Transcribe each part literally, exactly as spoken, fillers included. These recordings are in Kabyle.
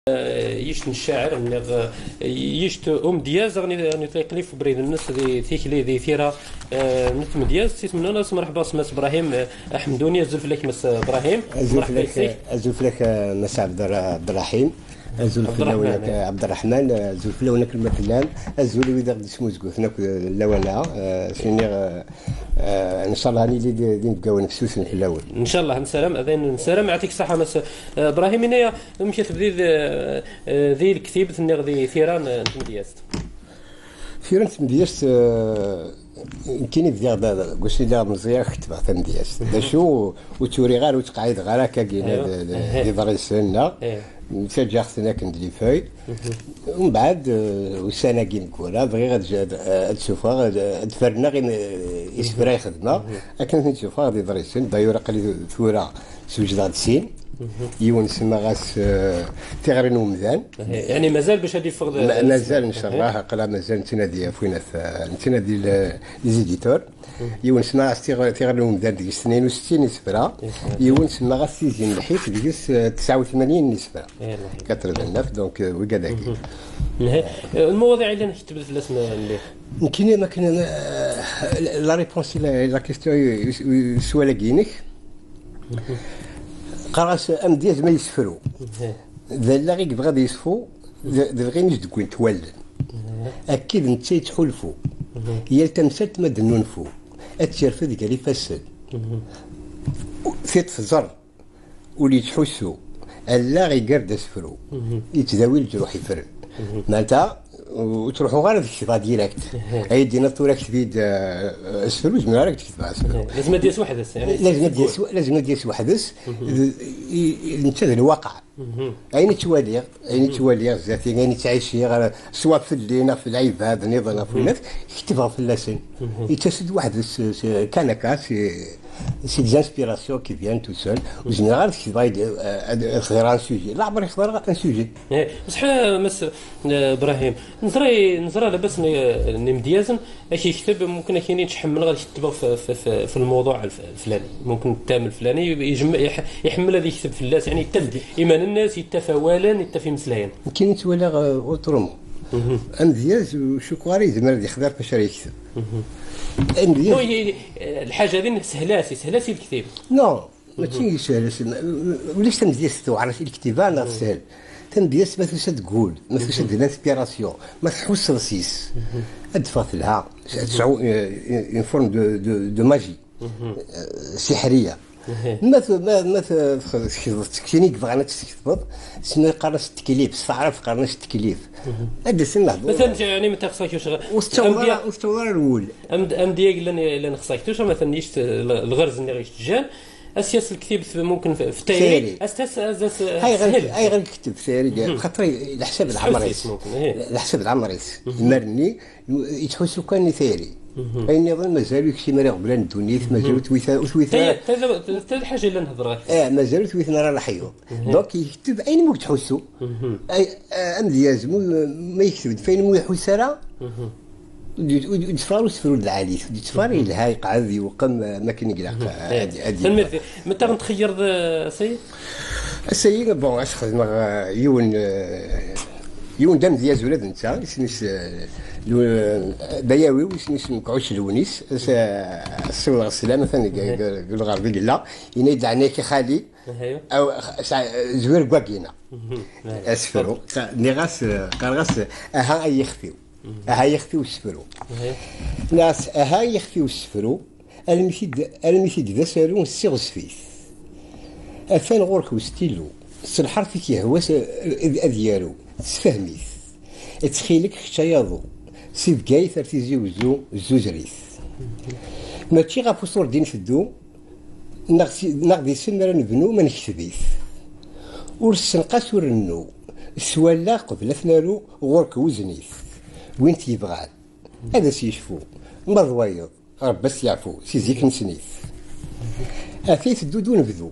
yict n ccɛer, nniɣ, eh, yict umedyaz, ɣni, ɣni tliqli f ubrid-nnes di tikli, di tira, eh, n tmedyazt, si tmenna-as mreḥba s Mass Brahim, eh, Aḥemduni, azul fell-ak Mass Brahim. Azul mreḥba fell-ak, yis-k. Azul fell-ak, eh, Mass Abder-, Abderrahim. Azul fell-awen Abderrahman, ak, eh. Abderrahman, eh, azul fell-awen akk ma tellam. Azul i wid aɣ-d-ismuzguten akk, eh, lawan-a, eh, s-iniɣ, eh, eh, ncallah ad nili d, d inebgawen fessusen fell-awen. Ncallah, nessaram, ad nessaram, yeɛṭik ṣṣeḥḥa Mass, eh, Brahim, ini-ya, amek i tebdiḍ, eh, eh, di lektibt, nniɣ di tira n, n tmedyazt? Tira n tmedyazt, eh, nekkini bdiɣ d, d, deg wasmi lliɣ meẓẓiyeɣ, kettbeɣ tamedyazt. D acu, ur tturiɣ ara, ur ttqeɛɛideɣ ara akkagi, la d, d, d iḍrisen, neɣ ttaǧǧaɣ-ten akken d les feuilles. Umbeɛd, eh, ussan-agi ineggura, bɣiɣ ad, ad, ad ssufɣeɣ, ad, ad ferneɣ im-, isefra i xedmeɣ, akken ad ten-id-ssufɣeɣ d iḍrisen. D'ailleurs, aql-i tura swejdeɣ-d sin. Yiwen semmaɣ-as, eh, Tiɣri n Umdan. Yeɛni mazal bac ad yeffeɣ d, ma-, d mazal, ncallah, aql-aɣ mazal nettnadi ɣef win at, eh, nettnadi le-, les éditeurs. Yiwen semmaɣ-as Tiɣ-, Tiɣri n Umdan deg-s tnin u settin isefra. Yiwen semmaɣ-as Tizi n Lḥif deg-s, eh, tesɛa u tmanyin n isefra. Quatre-vingt-neuf, donc, eh, wigad-agi. Eh, lmuwaḍiɛ i llan kettbet fell-as mliḥ. Nekkini, ma kan, eh, la réponse i la, la question, i, i, i sswal-agi-inek. Qqareɣ-as amedyaz ma yessefru. D allaɣ i yebɣa ad yeṣfu, d, d lɣim i s-d-wwint wallen. Akkid netta yettḥulfu. Yal tamsalt ma d-nunfu, ad tt-yerfed gar ifassen. Tiṭ tẓer, ul yettḥussu, allaɣ iger-d asefru, yettdawi leǧruḥ ifren. Manta, ur ttruḥuɣ ara ad ketbeɣ direct. Ay d-tiniḍ tura ketbi-d, eh, asefru, ur zmireɣ ara ad ketbeɣ asefru. Lazem ad d-yas weḥd-s, yeɛni, lazem ad d-yas, lazem ad d-yas weḥd-s, d, i, i, netta d lwaqeɛ. Ayen i ttwaliɣ, ayen i ttwaliɣ zdat-i, ayen i ttɛiciɣ, eh, swa fell-i neɣ f lɛibad nniḍen ɣef winat, ketbeɣ fell-asen. Yettas-d weḥd-s, s, s, kan akka, si, si des inspirations qui viennent tout seul. Ur zmireɣ ara ad ketbeɣ, eh, ad, ad xḍireɣ un sujet. Leɛmer i xḍireɣ un sujet. Eh, bṣeḥ, eh, Mass, eh, Brahim, neẓra, neẓra labas n, n imedyazen, ad k-yekteb, mumkin ad k-yini, "Ḥemmleɣ ad ketbeɣ f, f, f, f lmewḍuɛ lf-, lflani." Mumkin ttama lflani, yejm-, iḥ-, iḥemmel ad yekteb fell-as, yeɛni, yettaf iman-nnes, yettaf awalen, yettaf imeslayen. Nekkini ttwaliɣ, eh, autrement. Amedyaz, ur cukkeɣ ara yezmer ad yexḍer f acu ara yekteb. Amedyaz. Bon, i, i, lḥaǧa din, sehla-s, yeshel-as i lekdeb. Non, mačči yeshel-as, ma, ma, ulac tamedyazt tewɛer i lektiba neɣ teshel. Tamedyazt ma tusa-d deg wul, ma tusa-d d l'inspiration, ma tḥusseḍ s-yes, ad d-teffeɣ telha, tesɛu, eh, une forme de, de, de magie, eh, siḥriya. Ma t-, ma, ma t-, txed-, tketbeḍ-tt, keččini i yebɣan ad tt-tketbeḍ, sima qqaren-as teklif, s taɛrabt qqaren-as teklif. Ad d-asen lehdur. Matan, yeɛni, ma taxsa kra. Ur tettaweḍ ara, ur tettaweḍ ara lwul. Am-, amedya yellan, yellan xsa kra, matan, yect-, l-, lɣerz-nni yettǧan, as-yas lekdeb f-, mumkin f-, f tayri, tayri. As-tas-, as-, as-, ayɣer, ashel. Ayɣer yekteb tayri? Xaṭer leḥsab leɛmer-is. Mumkin, eh. Leḥsab leɛmer-is. Imar-nni, yettḥussu kan i tayri. Ayen nniḍen mazal ur yekcim ara iɣeblan n ddunit, mazal ur twit ara, ur twit ara. Ta, ta, ta, ta d lḥaǧa yellan hedreɣ. Eh, mazal ur twiten ara leḥyuḍ. Donc, yekteb ayen umi yettḥussu. Ay, eh, amedyaz, mu, ma yekteb-d f ayen umi ur iḥuss ara, ur d-, ur d-, ur d-yetteffeɣ ara usefru d lɛali, ur d-yetteffeɣ ara yelha, yeqɛed, yewqem, eh, am akken i ilaq, eh, ad, ad yewweḍ. Tanemmirt. Meta ɣ-n-txeyyreḍ, eh, a Sayid? A Sayid, bon, ad s-xedmeɣ, eh, yiwen, eh, yiwen d amedyaz ula d netta, isem-is, eh, lu-, eh, d ayaw-iw, isem-is Mekɛuc Lewnis, as-, eh, as-ssiwḍeɣ sslam, atan deg, deg, deg lɣerb i yella, yenna-yi-d: "Leɛnaya-k a xali, aw, xa-, sa-, zwir deg wagina." Asefru. Nniɣ-as, eh, qqareɣ-as, eh, "Aha ay ixef-iw." Aha ixef-iw ssefru. Nniɣ-as, "Aha ixef-iw ssefru, almi t-id, almi t-id d asaru ssiɣzef-it. Atan ɣur-k ustilu, s lḥerf i k-yehwa s-, ad, ad yaru, sefhem-it. Ttxil-k kečč ay aḍu, si Bgayet ar Tizi Wezzu, zzuzer-it. Mačči ɣef uṣurdi nteddu, neɣ si, neɣ d isem ara nebnu ma nekteb-it. Ur ssenqas ur rennu, s wallaɣ qbel ad t-naru, ɣur-k wezen-it. Win t-yebɣan, ad as-yecfu, ma d wayeḍ, Ṛebbi ad s-yeɛfu, si zik nessen-it. Ata iteddu-d unebdu,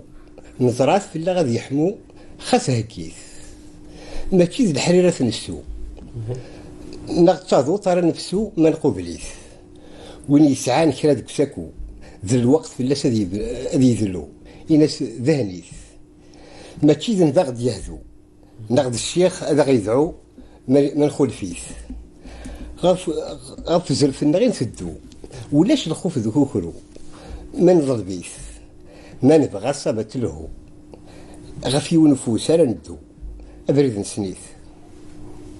neẓra-t fell-aɣ ad yeḥmu, xas heggi-t. Mačči d leḥrir ad t-nessu, neɣ d taduṭ ara nefsu ma nqubel-it. Win yesɛan kra deg usaku, d lweqt fell-as ad yeb-, ad yedlu, in-as dhen-it. Mačči d nda ɣ-d-yehdu, Neɣ d ccix ad aɣ-yedɛu ma, ma nxulef-it. Ɣef, ɣef uzref-nneɣ i nteddu. Ulac lxuf d ukukru. Ma neḍleb-it, ma nebɣa ṣṣaba telhu. Ɣef yiwen ufus ara neddu. Abrid n snit.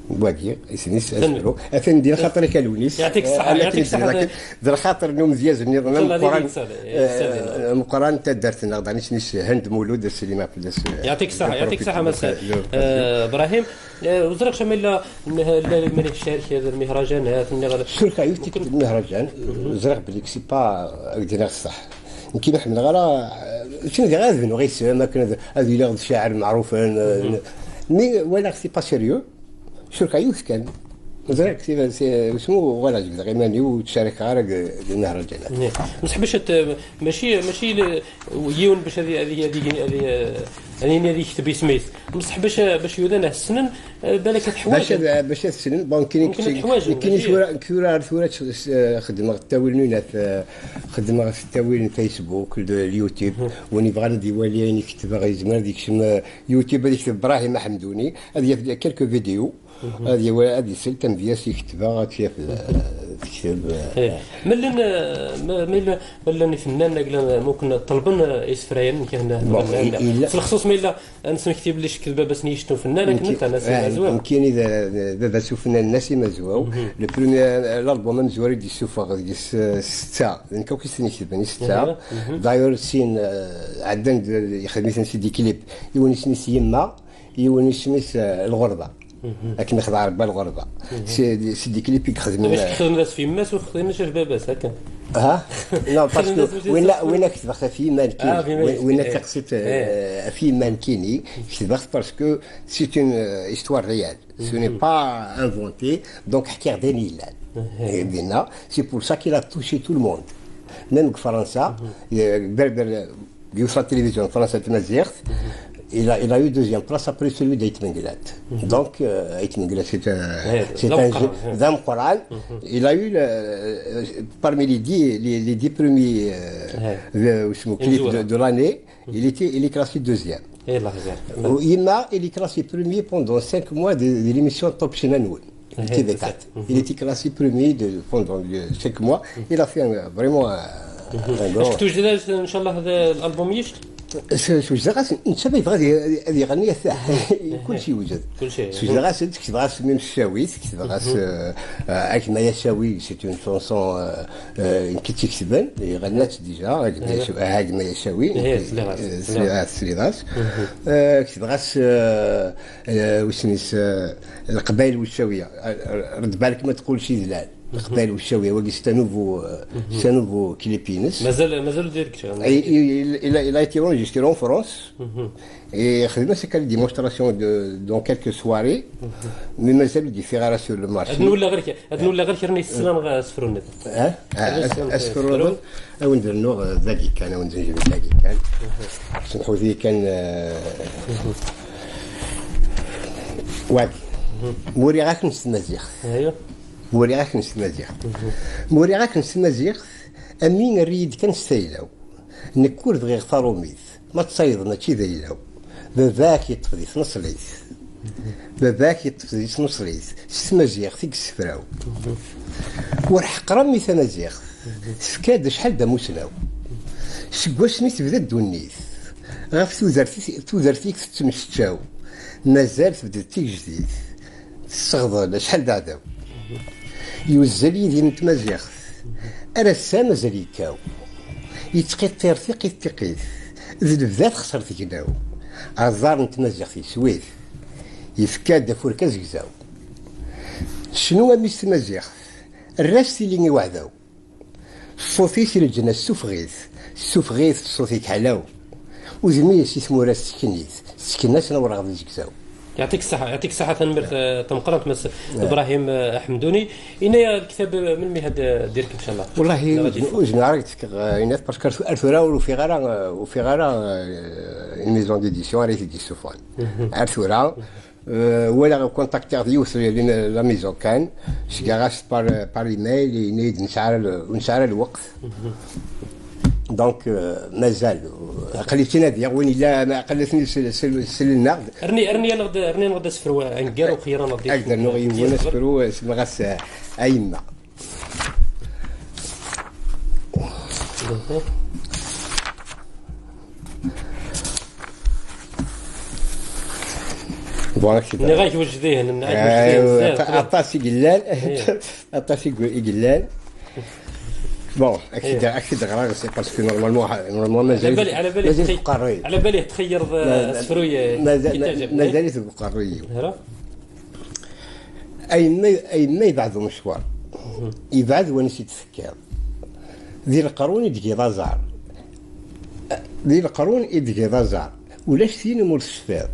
Wagi, isem-is Azefru. Atan di lxaṭer-ik a Lewnis. Yeɛṭik ṣṣeḥḥa, yeɛṭik ṣṣeḥḥa. D lxaṭer n umedyaz nniḍen ameqqran, eh, ameqqran n taddart-nneɣ, dan isem-is Hend Mulud, ad slimeɣ fell-as, eh, yeɛṭik ṣṣeḥḥa, yeɛṭik ṣṣeḥḥa, Mass. Eh, Ibrahim, eh, ur ẓriɣ ma yella, ma yella, ma yella ccirk, eh, lmihrajan, eh, tenniḍ. Ccirk, yiwet tikkelt lmihrajan, ẓriɣ belli c'est pas, ad k-d-iniɣ ṣṣeḥ. Nekki ma ḥemmleɣ ara, eh, sin diɣ ad bnuɣ isem, akken ad, ad iliɣ d ccaɛer meɛrufen, eh, mi walaɣ c'est pas sérieux. Ccirk yiwet kan. Ẓriɣ, c'est, c'est, ismu, voilà, jebdeɣ iman-iw, ur ttcarikeɣ ara deg, deg lmihrajanat. Mseḥ bac ad, mačči, mačči l-, yiwen bac ad, ad, ad, ad, ad yini ad yekteb isem-is. Mseḥ bac, bac yudan ad ssnen, eh, balak ad bac ḥwajen. Ad, bac ad ssnen, bon, kini, mumkin ad ḥwajen, kini mačči tura, tura, tura, eh, xedmeɣ ttawil n unat, eh, xedmeɣ ttawil n Facebook, de YouTube, win yebɣan ad iwali ayen i ketbeɣ, yezmer ad yekcem, eh, YouTube, ad yekteb Brahim Aḥemduni, ad yaf quelques vidéos. Ad yawi, ad isel tamedyazt i ketbeɣ, ad t-yaf, eh, tekteb, eh. Ma llan, eh, ma, ma llan, ma llan ifennanen, ma llan, mumkin ṭelben, eh, isefrayen, kan, bon, illa s lexṣuṣ ma yella, ad nesmekti belli ccek d baba-s n yict n ufennan, akken netta, Nassim Azwaw. Nekkini d, d baba-s ufennan Nassim Azwaw. Le premier, eh, l'album amezwaru i d-yessufeɣ deg s-, setta, d nekk akk i s-ten-iketben i setta. D'ailleurs, sin, eh, ɛeddan-d, yexdem-iten si des clips. Yiwen isem-is Yemma, yiwen isem-is, eh, Lɣerba. Akken ixdeɛ Rebbi lɣerba. C'est, c'est des clips i yexdem. Amek txedmeḍ-as f yemma-s ur txedmeḍ-as f baba-s, akka? Ha? Non, parce que winna, winna ketbeɣ-t ɣef yemma nekkini. Winna d taqsiṭ, eh, ɣef yemma nekkini. Ketbeɣ-t parce que c'est une, euh, histoire réelle. Ce n'est pas inventé. Donc, ḥkiɣ-d ayen yellan. Eh, dinna, c'est pour ça qu'il a touché tout le monde. Même deg Fransa, eh, Berber, Yiwet la télévision n Fransa n tmaziɣt, il a, il a eu deuxième place après celui d'Ayt Mengellat. Donc, euh, Ayt Mengellat, c'est un, c'est un, d ameqqran. Il a eu le, euh, parmi les dix, les, les dix premiers, euh, de, clips de, de l'année, il était, il est classé deuxième. Yemma, il est classé premier pendant cinq mois de, de l'émission Top Channel. T V quatre. Il était classé premier de, pendant, euh, cinq mois. Il a fait un, vraiment un, un grand. Est-ce que tu as l'album? Swejdeɣ-as, netta ma yebɣa ad y-, ad iɣenni, ata. Kulci yewjed. Swejdeɣ-as, ketbeɣ-as même Cawit, ketbeɣ-as, euh, euh, Agma Yacawi, c'est une chanson, euh, euh, nekk i tt-iketben, iɣenna-tt déjà, Agma Yacawi, Agma Yacawi, euh, sliɣ-as, sliɣ-as. Euh, ketbeɣ-as, euh, euh, wissen-is, euh, Leqbayel Ucawiya. Redd balek ma tqulc idlan. Leqbayel Ucawiya, wagi c'est un nouveau, euh, c'est un nouveau clip-ines. Mazal, mazal ur d-irkec. Il, il, il a, il a été enregistré en France. Et xedmeɣ-as akka les démonstrations de, dans quelques soirées. Mais mazal ur d-yeffiɣ ara sur le marché. Ad nwella ɣer, ad nwella ɣer kra n yislan ɣer asefru-nni. Asefru-nni. A wen-d-rnuɣ, eh, dagi kan, a wen-d-njibeɣ dagi kan. Semḥut-iyi kan, eh, wagi. Muriɣ-ak-n s tmaziɣt. Muriɣ-ak-n s tmaziɣt. Muriɣ-ak-n s tmaziɣt, a mmi err-iyi-d kan s tayla-w. Nekk ur bɣiɣ tarumit, ma d tayeḍ mačči d ayla-w. Baba-k yeṭṭef di tneṣlit. Baba-k yeṭṭef di tneṣlit, s tmaziɣt i yessefraw. Ur ḥeqqer a mmi tamaziɣt, tefka-d acḥal d amussnaw. Seg wasmi tebda ddunit, ɣef tudert-ik, tudert-ik tettemceččaw. Mazal tebded tigejdit, tesseɣḍel acḥal d aɛdaw. Yuzzel yidir n tmaziɣt, ar ass-a mazal yekkaw. Yettqiṭṭir tiqit tiqit, d lebda texṣer tegnaw. Aẓar n tmaziɣt yeswi-t, yefka-d afurk azegzaw. Tecnu a mmi-s tmaziɣt, err-as tili i weɛdaw. Ṣṣut-is i leǧnas ssufeɣ-it, ssufeɣ-it ṣṣut-ik ḥlaw. Udem-is i tmura ssekn-it, ssekn-as awraɣ d azegzaw. Yeɛṭik ṣṣeḥḥa, yeɛṭik ṣṣeḥḥa, tanemmirt, eh, tameqqrant, Mass Ibrahim, eh, Aḥemduni. Ini-aɣ lektab, eh, melmi ad, eh, d-irkeb, incallah? Wallahi, ur zmi-, ur zmireɣ ara ad k-fkeɣ, eh, ayen-at, parce que ar tu-, ar tura ur ufiɣ ara, eh, ufiɣ ara, eh, une maison d'édition ara yi-t-id-yessufɣen. Ar tura, Euh, walaɣ kontaktiɣ d yiwet la, la maison kan, ceggaɣ-as par, par email, yenna-yi-d nesɛa ara l-, ur nesɛi ara lweqt. Donc, euh, mazal, euh, aql-i ttnadiɣ, win yella, aql-i sel-, sel-, sellen-aɣ-d. Rni, rni-aneɣ-d, rni-aneɣ-d asefru aneggaru xir-aneɣ-d. Ad d-rnuɣ yiwen asefru, semmaɣ-as, euh, a yemma. Bon, ak-t-id-, nniɣ-ak wejdihen, nniɣ-ak wejdihen, euh, zdat, aṭas i yellan. Aṭas i gu-, i yellan. Bon, ak-t-id-, ak-t-id-ɣreɣ, c'est parce que normalement, normalement, mazal-it, mazal-it deg uqerruy. Ala bali txeyyreḍ, euh, asefru-ya, mazal-it deg uqerruy-iw. Ara? Ayen ma, ayen ma yebɛed umecwar, yebɛed wansi i d-tekkiḍ. Di leqrun i d-tgiḍ aẓar. Di leqrun i d-tgiḍ aẓar. Ulac tin umi ur tecfiḍ.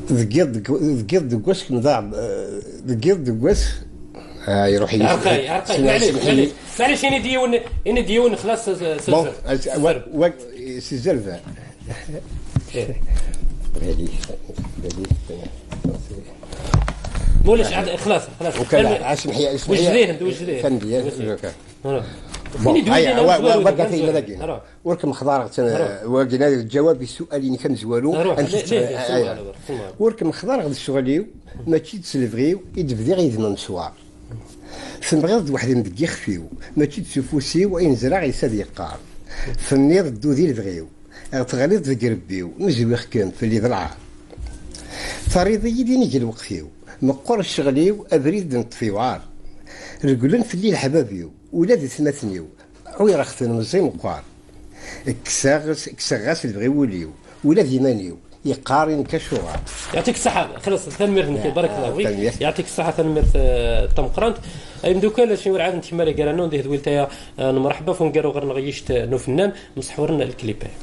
Deg yiḍ, deg, deg yiḍ deg wass kemm daɣ, eh, deg yiḍ deg wass, ah, iruḥ-iyi. Ɛerqay, ɛerqay, maɛlic, maɛlic, maɛlic, ini-d yiwen, ini-d yiwen, xlas, s, s, bon, s, s, wa, wa, s zzerba. Ɣali, ɣali. Mulac, عاد، خلاص، خلاص. وكان عاش محيا، اسمحي. وجديه، انت وجديه. فندي، وجديه. Bon, ini-d aya, wa, wa, wa, dagi. Ur kem-xḍareɣ, wagi, lǧawab i ssual-inek amezwaru. Ur kem-xḍareɣ d ccɣel-iw, mačči d s lebɣi-w i d-bdiɣ yid-m amecwar. Tenɣiḍ-d weḥd-m deg yixef-iw, mačči d s ufus-iw, ayen zreɣ yes ad yeqqar. Tenniḍ ddu di lebɣi-w, teɣliḍ deg rebbi-w, mezwiɣ-kem fell-i d lɛar. Terriḍ-iyi-d inig lweqt-iw, meqqer ccɣel-iw, abrid d-neṭṭef iwɛar. Reglen fell-i leḥbab-iw, ula d atmaten-iw, ɛuyeɣ-ten meẓẓi meqqar. Kkseɣ-as, kkseɣ-as lebɣi wul-iw, ula d iman-iw, yeqqar i nekk acuɣer. Yeɛṭik ṣṣeḥḥa, xlas, tanemmirt-nnek, barakallahu fik. Yeɛṭik ṣṣeḥḥa, tanemmirt, eh, tameqqrant. Ay imdukal, acimi ur ɛad ntkemmel gar-aneɣ di tedwilt-aya, eh, n mreḥba f uneggaru ɣer-neɣ yect n ufennan, mseḥuren lklip-aya.